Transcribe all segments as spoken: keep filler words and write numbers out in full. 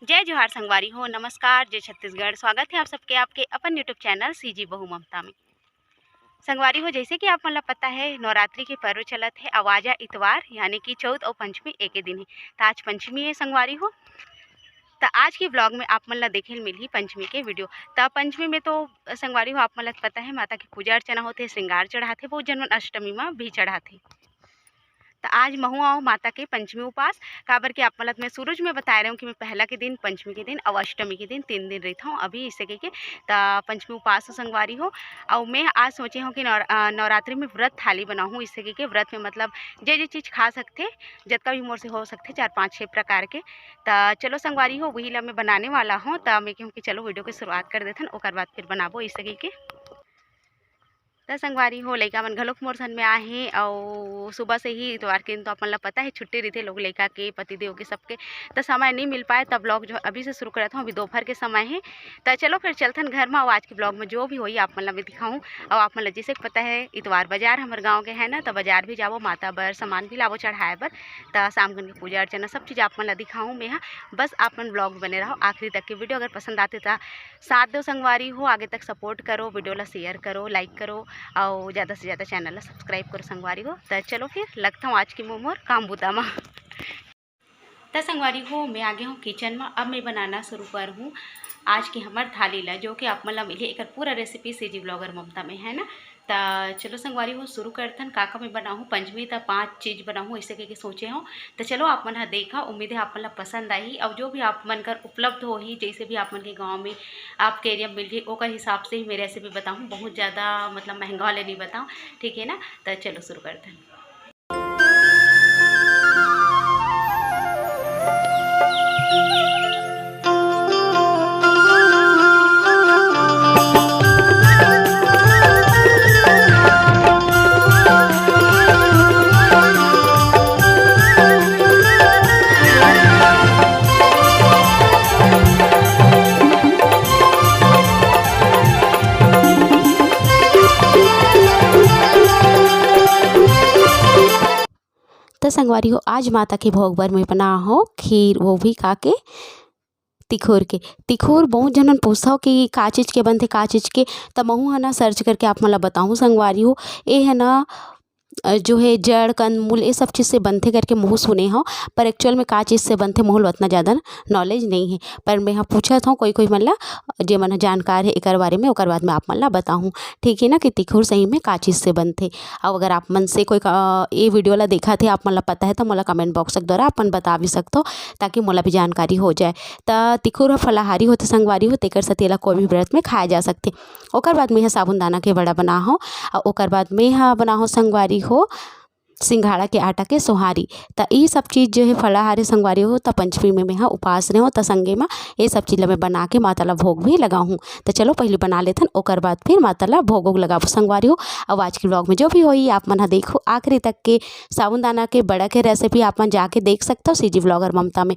जय जोहार संगवारी हो, नमस्कार, जय छत्तीसगढ़। स्वागत है आप सबके आपके अपन YouTube चैनल सीजी बहू ममता में। संगवारी हो, जैसे कि आप मन ला पता है, नवरात्रि के पर्व चलत है, अउ आज इतवार यानी कि चौथ अउ पंचमी एके दिन है। त आज पंचमी है संगवारी हो, त आज के ब्लॉग में आप मन ला देखे ल मिलही पंचमी के वीडियो। त पंचमी में तो संगवारी हो, आप मन ला पता है, माता के पूजा अर्चना होथे, श्रृंगार चढ़ाथे, बहुत जन मन अष्टमी में भी चढ़ाथे। त आज महू आव माता के पंचमी उपास, काबर कि आप मन ला मैं शुरू में बताए रहे हूँ कि मैं पहला के दिन, पंचमी के दिन अउ अष्टमी के दिन तीन दिन रहता हूँ अभी, इसे कहिके। त पंचमी उपास हो संगवारी हो, अउ मैं आज सोचे हूँ कि नवर-, अ, नवरात्रि में व्रत थाली बनाहूँ, इसे कहिके व्रत में मतलब जे जे चीज़ खा सकथे, जतका भी मोर से हो सकथे, चार पाँच छः प्रकार के। त चलो संगवारी हो, वही ला मैं बनाने वाला हूँ। त मैं कहूँ कि चलो वीडियो के शुरुआत कर देथन, ओकर बाद फिर बनाबो, इसे कहिके। त संगवारी हो, लइका मन घलोक मोर संग में आहे, अउ सुबह से ही इतवार के दिन तो अपन ला पता है छुट्टी रहिथे लोग लइका के, पतिदेव के, सबके, त समय नहीं मिल पाए, तब ब्लॉग जो अभी से शुरू करत हूँ, अभी दोपहर के समय है। त चलो फिर चलथन घर में, अउ आज के ब्लॉग में जो भी होई आप मन ला मैं दिखाऊँ। अउ आप मन ला जैसे कि पता है इतवार बाजार हमर गाँव के है ना, त बाजार भी जाबो, माता बर सामान भी लाबो चढ़ाए बर। त शाम कन के पूजा अर्चना सब चीज़ आप मन ला दिखाऊँ मैं हा, बस आप मन ब्लॉग में बने रहो आखिरी तक के। वीडियो अगर पसंद आते त साथ दो संगवारी हो, आगे तक सपोर्ट करो, वीडियो ला शेयर करो, लाइक करो, अउ ज़्यादा से ज़्यादा चैनल ला सब्सक्राइब करो संगवारी हो। त चलो फिर लगता हूँ आज के मोर काम बुता मा। त संगवारी हो, मैं आ गया हूँ किचन में। अब मैं बनाना शुरू कर हूँ आज के हमर थाली ला, जो कि आप मन ला मिली एकर पूरा रेसिपी सीजी ब्लॉगर ममता में, है ना। त चलो संगवारी हो, शुरू करथन। का का मैं बनाहूँ पंचमी, त पाँच चीज़ बनाहूँ, ऐसे कहिके सोचे हूँ। त चलो आप मन ह देखा, उम्मीद है आप मन ला पसंद आही। और जो भी आप मन कर उपलब्ध होही, जैसे भी आप मन के गाँव में आपके एरिया में मिलही, ओकर हिसाब से ही मैं रेसिपी बताहूँ। बहुत ज़्यादा मतलब महंगा वाले नहीं बताऊँ, ठीक है ना। त चलो शुरू करथन। त संगवारी हो, आज माता के भोग बर मैं बना हो खीर, वो भी का के तिखुर के। तिखुर बहुत झन मन पूछथव कि का चीज़ के बनथे, का चीज़ के, त महू ह ना सर्च करके आप मन ला बताहूँ संगवारी हो। ए ह ना, अ, जो है जड़, कंद, मूल, ये सब चीज़ से बनथे करके महू सुने हव, पर एक्चुअल में का चीज़ से बनथे, महू ल उतना ज़्यादा नॉलेज नहीं है। पर मैं ह पूछत हव कोई कोई मन ला, जे मन ह जानकार है एकर बारे में, ओकर बाद में आप मन ला बताहूँ, ठीक है ना, कि तिखुर सही में का चीज़ से बनथे। अउ अगर आप मन से कोई का, ये वीडियो ला देखत हे, आप मन ला पता है, त मोला कमेंट बॉक्स के द्वारा अपन बता भी सकथव, ताकि मोला भी जानकारी हो जाए। त तिखुर ह फलाहारी होथे संगवारी हो, तेकर सेती एला कोई भी व्रत में खाए जा सकथे। ओकर बाद में ह साबूनदाना के बड़ा बना हो, अउ ओकर बाद में ह बना हो संगवारी हो सिंघाड़ा के आटा के सोहारी। त ई सब चीज़ जो है फलाहारी संगवारी हो, त पंचमी में मैं ह उपास रहे हो, त संगे में ये सब चीज़ ला मैं बना के माता ला भोग भी लगाहूँ। त चलो पहले बना लेथन, ओकर बाद फिर माता ला भोग उग लगाबो संगवारी हो। अब आज के ब्लॉग में जो भी होई आप मन ह देखो आखिरी तक के। साबूनदाना के बड़ा के रेसिपी आप मन जाके देख सकथव सीजी ब्लॉगर ममता में।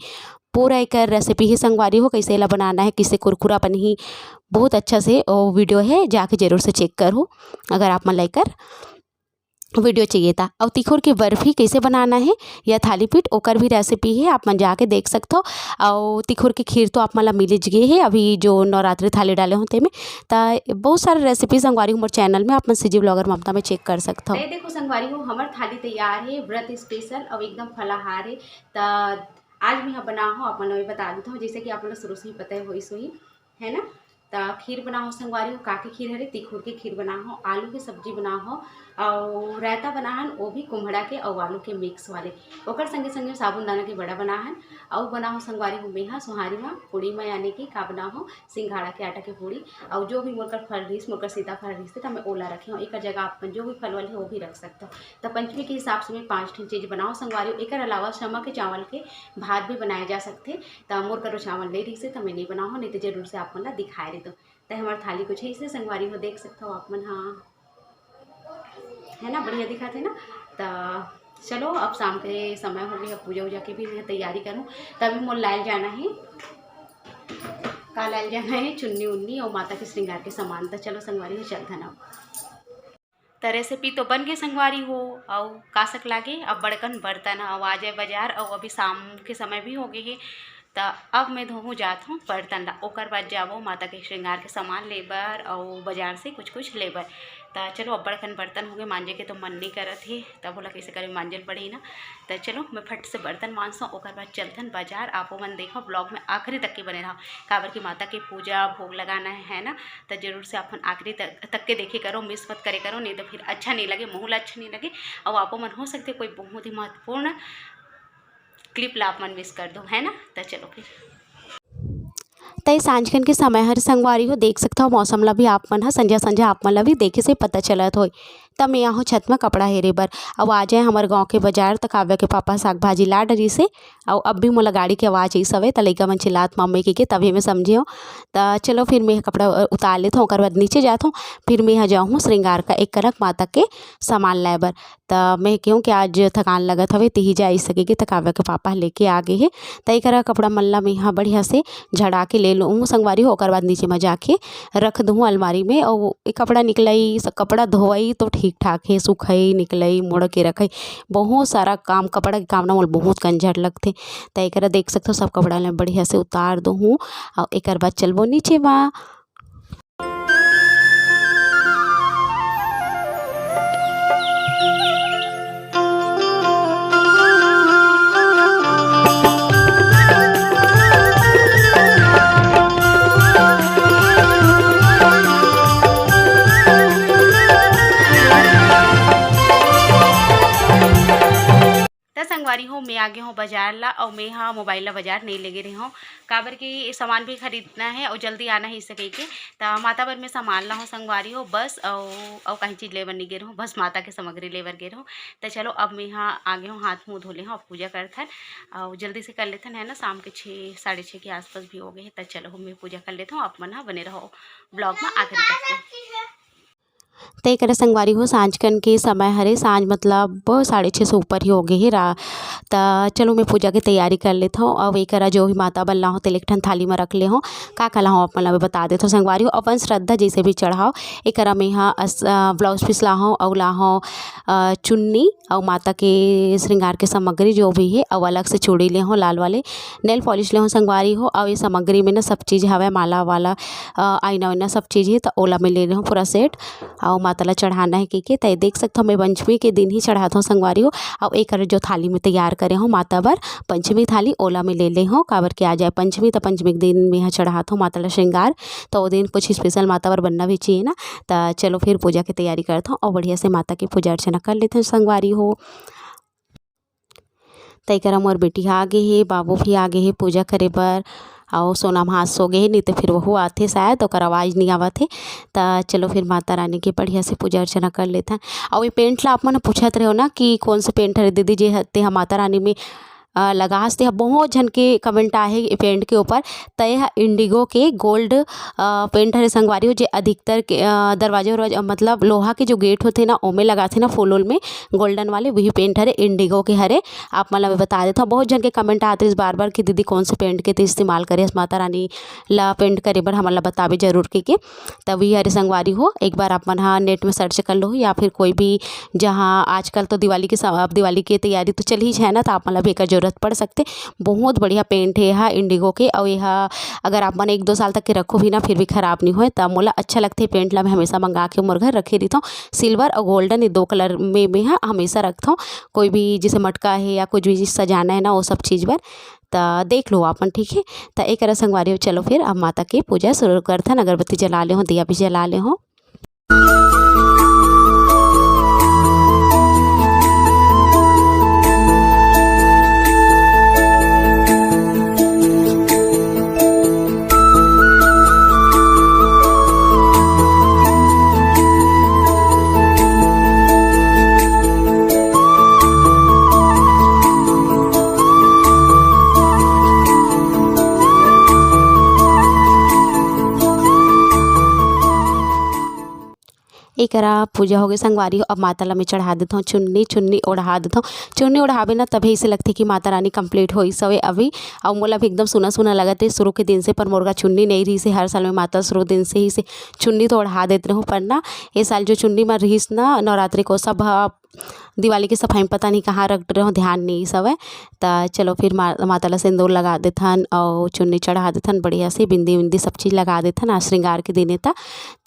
पूरा एकर रेसिपी ही संगवारी हो, कैसे एला बनाना है, किसे कुरकुरा बनही, बहुत अच्छा से वो वीडियो है, जाके जरूर से चेक करो अगर आप मन ला एकर वीडियो चाहिए था। अउ तिखुर के बर्फी कैसे बनाना है या थाली पीठ, ओकर भी रेसिपी है, आप मन जाके देख सकथव। अउ तिखुर के खीर तो आप मन ला मिलिच गे है, अभी जो नवरात्रि थाली डाले हों तेमे। त बहुत सारा रेसिपी संगवारी हो मोर चैनल में, आप मन सीजी ब्लॉगर ममता में चेक कर सकथव। ये देखो संगवारी हो, हमर थाली तैयार है, व्रत स्पेशल अउ एकदम फलाहार है। त आज मैं ह बना हो, आप मन ला मैं बता देता हूँ, जैसे कि आप मन ला शुरू से ही पता है, होइस होही, है ना। त खीर बना हो संगवारी हो, का के खीर हरे, तिखुर के खीर बना हो, आलू के सब्जी बना हो, अउ रायता बना हन, वो भी कुम्हड़ा के अउ आलू के मिक्स वाले। ओकर संगे संगे साबूनदाना के बड़ा बना हन, अउ बना हो संगवारी हो, मेहा सोहारी मा पूड़ी मा, यानी कि का बना हो, सिंघाड़ा के आटा के पूड़ी, अउ जो भी मोर कर फल रहिस, मोर कर सीताफल रहिस, त मैं ओला रखे हूँ। एकर जगह आप मन जो भी फल वाले हो, वो भी रख सकते हो। त पंचमी के हिसाब से मैं पाँच ठन चीज़ बनाओ संगवारी हो। एकर अलावा समा के चावल के भात भी बनाए जा सकथे। त मोर करो चावल नहीं रहिसे त मैं नहीं बनाओ, नहीं तो जरूर से आप मन ला दिखाए रही। त हमर थाली कुछ ऐसे संगवारी हो, देख सकते हो आप मन। हाँ, है ना, बढ़िया दिखत है ना। त चलो, अब शाम के समय हो गया, अब पूजा उजा के भी मैं तैयारी करूँ। तभी मोर लायल जाना है, का लायल जाना है, चुन्नी उन्नी और माता के श्रृंगार के सामान। त चलो संगवारी हो, चलथन अब। त रेसिपी तो बन गे संगवारी हो, अउ का सक लागे, अब बड़कन बर्तन अउ आ जाए बाजार, अउ अभी शाम के समय भी हो गए हे, त अब मैं धोहूँ जात हूँ बर्तन ला, ओकर बाद जाबो माता के श्रृंगार के सामान ले बर अउ बाजार से कुछ कुछ ले बर। त चलो, अब्बड़ कन बर्तन होगे, मांजे के तो मन नइ करत हे, तब ओला कइसे करे, मांजे ल पड़ही ना। त चलो, मैं फट से बर्तन मांजथों, ओकर बाद चलथन बाजार। आपो मन देखो, vlog में आखिरी तक के बने रहो, काबर कि माता के पूजा भोग लगाना है ना, त जरूर से अपन आखिरी तक, तक के देखे करो, मिस मत करे करो, नहीं तो फिर अच्छा नहीं लगे, महू ला अच्छा नहीं लगे। अउ आपो मन हो सकथे कोई बहुत ही महत्वपूर्ण clip ला आप मन मिस कर दो, है ना। त चलो फिर। तय सांझकन के समय हर संगवारी हो, देख सकथव मौसम ला भी आप मन ह, संझा संझा आप मन ला भी देखे से पता चलत होय। त मैं आहूँ छत म कपड़ा हेरे बर। अउ आ जाए हमर गाँव के बाजार, त काव्या के पापा साग भाजी ला डरिस हे। अउ अब भी मोला गाड़ी के आवाज अइस हवे, त लइका मन चिल्लात मम्मी कहिके, तभे मैं समझे हूँ। त चलो फिर मैं कपड़ा, अ, उतार लेथों, ओकर बाद नीचे जाथों। फिर मैं ह जाहूँ श्रृंगार का एक करक माता के सामान लाए बर। त मैं कहूँ कि आज थकान लगत हवे, तिही जा अइस कहिके, त काव्या के पापा ह लेके आ गे हे। त एकरा कपड़ा मन ला मैं ह बढ़िया से झड़ा के ले लूँ संगवारी हो, ओकर बाद नीचे म जाके रख दूँ अलमारी में। अउ ए कपड़ा निकलई, स-, कपड़ा धोवई तो ठीक ठाक हे, सुखई, निकलई, मोड़ के रखई, बहुत सारा काम, कपड़ा के काम ना मोला बहुत कंझट लगथे। त एकरा देख सकथव, सब कपड़ा ला बढ़िया से उतार दूँ अउ एकर बाद चलबो नीचे म। त संगवारी हो, मैं आ गे हूँ बाजार ला, अउ मैं ह मोबाइल ला बाजार नइ लेगे रहे हूँ, काबर कि ये सामान भी खरीदना है अउ जल्दी आना है, इसे कहिके। त माता बर मैं सामान ला हूँ संगवारी हो, बस, अउ, अउ कहीं चीज ले बर नइ गे रहे हूँ, बस माता के सामग्री ले बर गे रहे हूँ। त चलो, अब मैं ह आ गे हूँ, हाथ मुँह धो ले हूँ, अब पूजा करथन अउ जल्दी से कर लेथन, है ना, शाम के छः, साढ़े छः के आसपास भी हो गए हैं। त चलो, मैं पूजा कर लेता हूँ, आप मन ह बने रहो vlog में आखिरी तक के। त एकरा संगवारी हो, सांझ कन के समय हरे, सांझ मतलब साढ़े छः से ऊपर ही हो गए हे रा-, त चलो मैं पूजा के तैयारी कर लेत हूँ। अब एकरा जो भी माता बल्ला हो, तेल एक ठन थाली में रख ले हो, का का ला हो अपन ला बता देत हूँ संगवारी हो। अपन श्रद्धा जैसे भी चढ़ाओ। एकरा में हा अस-, अ, blouse piece ला हो, अउ ला हो, अ, चुन्नी, अउ माता के श्रृंगार के सामग्री जो भी हे, अउ अलग से चूड़ी ले हो लाल वाले, nail polish ले हो संगवारी हो, अउ ये सामग्री में ना सब चीज हवय, माला वाला, अ, आईना वाईना सब चीज हे, त ओला मैं ले ले हो पूरा set। अउ माता ला चढ़ाना हे कहिके, त ये देख सकथव, मैं पंचमी के दिन ही चढ़ात हों संगवारी हो। अउ एकर जो थाली में तैयार करे हों माता बर पंचमी थाली, ओला मैं ले ले हों, काबर के आ जाए पंचमी, त पंचमी के दिन मैं ह चढ़ात हों माता ला श्रृंगार, त ओ दिन कुछ special माता बर बनना भी चाहिए ना। त चलो फिर पूजा के तैयारी करत हों अउ बढ़िया से माता के पूजा अर्चना कर लेथन संगवारी हो। त एकरा मोर बेटी ह आ गे हे, बाबू भी आ गे हे पूजा करे बर। अउ सोनम ह सो गे हे, नहीं तो फिर वहू आथे शायद, ओकर आवाज नहीं आवत हे। त चलो फिर माता रानी के बढ़िया से पूजा अर्चना कर लेथन। अउ ये paint ला आप मन पूछत रहे हो ना कि कौन से paint हरे दीदी, जे ह-, ते ह माता रानी में, अ, लगास, ते ह बहुत झन के comment आए हे ये paint के ऊपर। त ये ह Indigo के gold, अ, paint हरे संगवारी हो, जे अधिकतर के, अ, दरवाजा उरवाजा, मतलब लोहा के जो gate होथे ना, ओमे लगाथे ना फूल उल में, golden वाले, वही paint हरे, Indigo के हरे। आप मन ला मैं बता देत हूँ, बहुत झन के comment आत रहिस बार बार कि दीदी कौन से paint के ते इस्तेमाल करे हस माता रानी ला paint करे बर, हमन ला बताबे जरूर कहिके। त वही हरे संगवारी हो, एक बार आप मन हा net में search कर लो, या फिर कोई भी, जहाँ आजकल तो दिवाली के स-, अब दिवाली के तैयारी तो चल ही है ना, त आप मन ला भी एकर जरूरत पड़ सकथे। बहुत बढ़िया paint हे एहा Indigo के, अउ एहा अगर आप मन एक दो साल तक के रखो भी ना, फिर भी खराब नहीं होए। त मोला अच्छा लगथे paint ला, मैं हमेशा मंगा के मोर घर रखे रहिथों। Silver अउ golden, ये दो colour में मैं ह हमेशा रखथों। कोई भी जैसे मटका हे या कुछ भी चीज सजाना है ना, वो सब चीज बर। त देख लो आप मन, ठीक है। त एकरा संगवारी हो, चलो फिर अब माता के पूजा शुरू करथन। अगरबत्ती जला ले हो, दिया भी जला ले हो। एकरा पूजा होगे संगवारी हो। अब माता ला मैं चढ़ा देथों चुन्नी, चुन्नी ओढ़ा देथों। चुन्नी ओढ़ाबे ना, तभे इसे लगथे कि माता रानी complete होइस हवे अभी। अउ मोला भी एकदम सुना सुना लगत हे शुरू के दिन से, पर मोर गा चुन्नी नहीं रहिस हे। हर साल में माता शुरू दिन से ही से चुन्नी तो ओढ़ा देत रहूँ, पर ना, ए साल जो चुन्नी म रहिस ना, नवरात्रि को सब ह दिवाली के सफाई में पता नहीं कहाँ रख रहे हो, ध्यान नहीं सवय। त चलो फिर मा-, माता ला सिंदूर लगा देथन अउ चुन्नी चढ़ा देथन बढ़िया से, बिंदी उंदी सब चीज़ लगा देथन आज श्रृंगार के दिने त।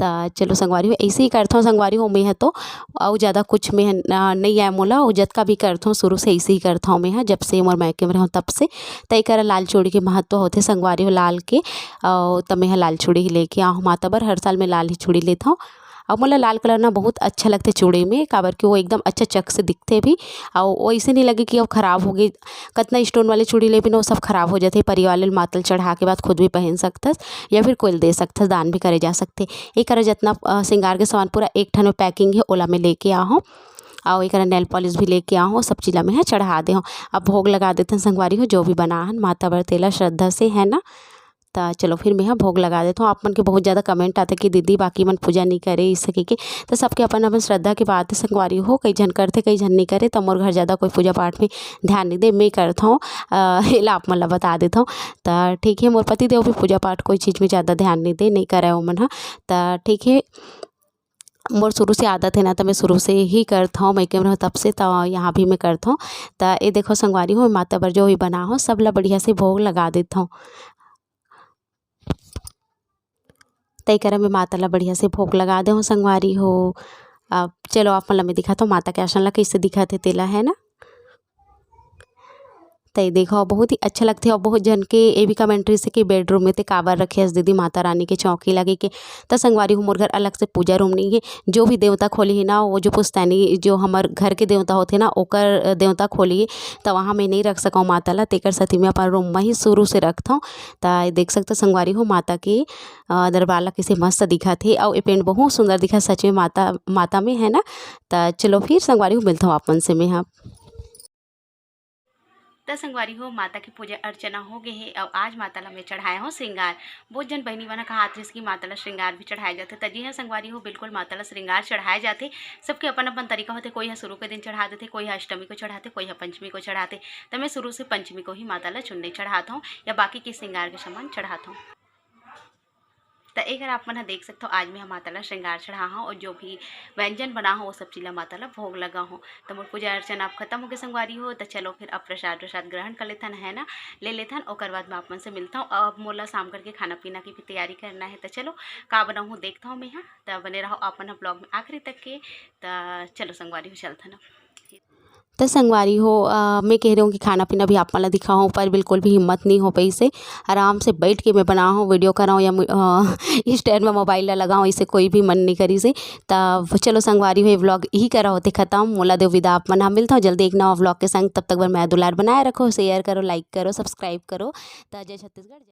त चलो संगवारी हो, ऐसे ही करथौं संगवारी हो मैं ह तो, अउ ज़्यादा कुछ मैं ह न-, नहीं आए मोला, अउ जतका भी करथौं शुरू से ऐसे ही करथौं मैं ह, जब से मोर मायके में रहूँ तब से। त एकर लाल चूड़ी के महत्व होथे संगवारी हो लाल के, अउ त मैं ह लाल चूड़ी ही लेके आहूँ माता बर, हर साल मैं लाल ही चूड़ी लेथौं। अउ मोला लाल कलर ना बहुत अच्छा लगथे चूड़ी में, काबर कि वो एकदम अच्छा चक से दिखथे भी, अउ वो ऐसे नहीं लगे कि अब खराब हो गई। कतना स्टोन वाले चूड़ी लेबे ना, वो सब खराब हो जाथे। परिवार ले माता ल चढ़ा के बाद खुद भी पहन सकथस या फिर कोई ल दे सकथस, दान भी करे जा सकथे। एकरा जतना, अ, श्रृंगार के सामान पूरा एक ठन में पैकिंग है, ओला मैं लेके आहूँ। अउ एकरा नेल पॉलिश भी लेके आहूँ, सब चीज ला मैं ह चढ़ा दे हूँ। अब भोग लगा देथन संगवारी हो, जो भी बनाहन माता बर तेला श्रद्धा से, है ना। त चलो फिर मैं ह भोग लगा देथौं। आप मन के बहुत ज़्यादा कमेंट आथे कि दीदी बाकी मन पूजा नहीं करे, इस सके के। त सबके अपन अपन श्रद्धा के बात है संगवारी हो, कई झन करथे, कई झन नहीं करे। त मोर घर ज़्यादा कोई पूजा पाठ में ध्यान नहीं दे, मैं करथौं। अ, एला आप मन ला बता देथौं। त ठीक है, मोर पति देव भी पूजा पाठ कोई चीज़ में ज़्यादा ध्यान नहीं दे, नहीं करे ओमन ह। त ठीक है, मोर शुरू से आदत है ना, त मैं शुरू से ही करथौं, मैं के में रहूँ तब से, त यहाँ भी मैं करथौं। त ये देखो संगवारी हो, माता बर जो भी बना हो, सब ला बढ़िया से भोग लगा देथौं। तई करा मैं माता ला बढ़िया से भोग लगा दे हूँ संगवारी हो। अब चलो आप मन ला मैं दिखाथौं माता के आसन ला कैसे दिखत हे तेला, है ना। तई देखो बहुत ही अच्छा लगथे। और बहुत झन के ये भी कमेंट्री से कि बेडरूम में ते काबर रखे हस दीदी माता रानी के चौकी लगे के। त संगवारी हो मोर घर अलग से पूजा रूम नहीं है। जो भी देवता खोली है ना, वो जो पुश्तैनी जो हमर घर के देवता होथे ना, ओकर देवता खोली है, त वहाँ मैं नहीं रख सकौं माता ला, तेकर सेती मैं अपन रूम में ही शुरू से रखथौं। त देख सकथो संगवारी हो माता के, अ, दरबार ला कैसे मस्त दिखत हे, अउ ये पेंट बहुत सुंदर दिखत सच में माता, माता में, है ना। त चलो फिर संगवारी हो मिलथौं आप मन से मैं ह। त संगवारी हो माता के पूजा अर्चना हो गए हे, अउ आज माता ला मैं चढ़ाए हूँ श्रृंगार। बहुत झन बहिनी मन ह कहात रहिस कि माता ला श्रृंगार भी चढ़ाए जाथे, त जी हाँ संगवारी हो, बिल्कुल माता ला श्रृंगार चढ़ाए जाथे। सबके अपन अपन तरीका होथे, कोई ह शुरू के दिन चढ़ा देथे, कोई ह अष्टमी को चढ़ाथे, कोई ह पंचमी को चढ़ाथे। त मैं शुरू से पंचमी को ही माता ला चुन्नी चढ़ात हूँ या बाकी के श्रृंगार के सामान चढ़ात हूँ। त एकर आप मन ह देख सकथो, आज मैं ह माता ला श्रृंगार चढ़ा हूँ और जो भी व्यंजन बना हूँ, वो सब चीज ला माता ला भोग लगा हूँ। त मोर पूजा अर्चना अब खत्म हो गए संगवारी हो, त चलो फिर अब प्रसाद, प्रसाद ग्रहण कर लेथन, है ना, ले लेथन। ओकर बाद मैं आप मन से मिलता हूँ। अब मोला शाम करके खाना पीना की भी तैयारी करना है, त चलो का बनाऊँ देखता हूँ मैं ह। त बने रहो आप मन ह ब्लॉग में आखिरी तक के। त चलो संगवारी हो, चलथन अब। त संगवारी हो, अ, मैं कह रही हूँ कि खाना पीना भी आप मन ला दिखाऊँ, पर बिल्कुल भी हिम्मत नहीं हो पाइस हे। आराम से बैठ के मैं बनाऊँ, वीडियो कराऊँ या मु-, अ, स्टैंड में मोबाइल ला लगाऊँ, इसे कोई भी मन नहीं करिस हे। त चलो संगवारी हो, ये ब्लॉग यही करा होथे खत्म। मोला देव विदा, आप मन ह मिलता हूँ जल्दी एक नवा ब्लॉग के संग। तब तक बर मया दुलार बनाए रखो, शेयर करो, लाइक करो, सब्सक्राइब करो। त जय छत्तीसगढ़।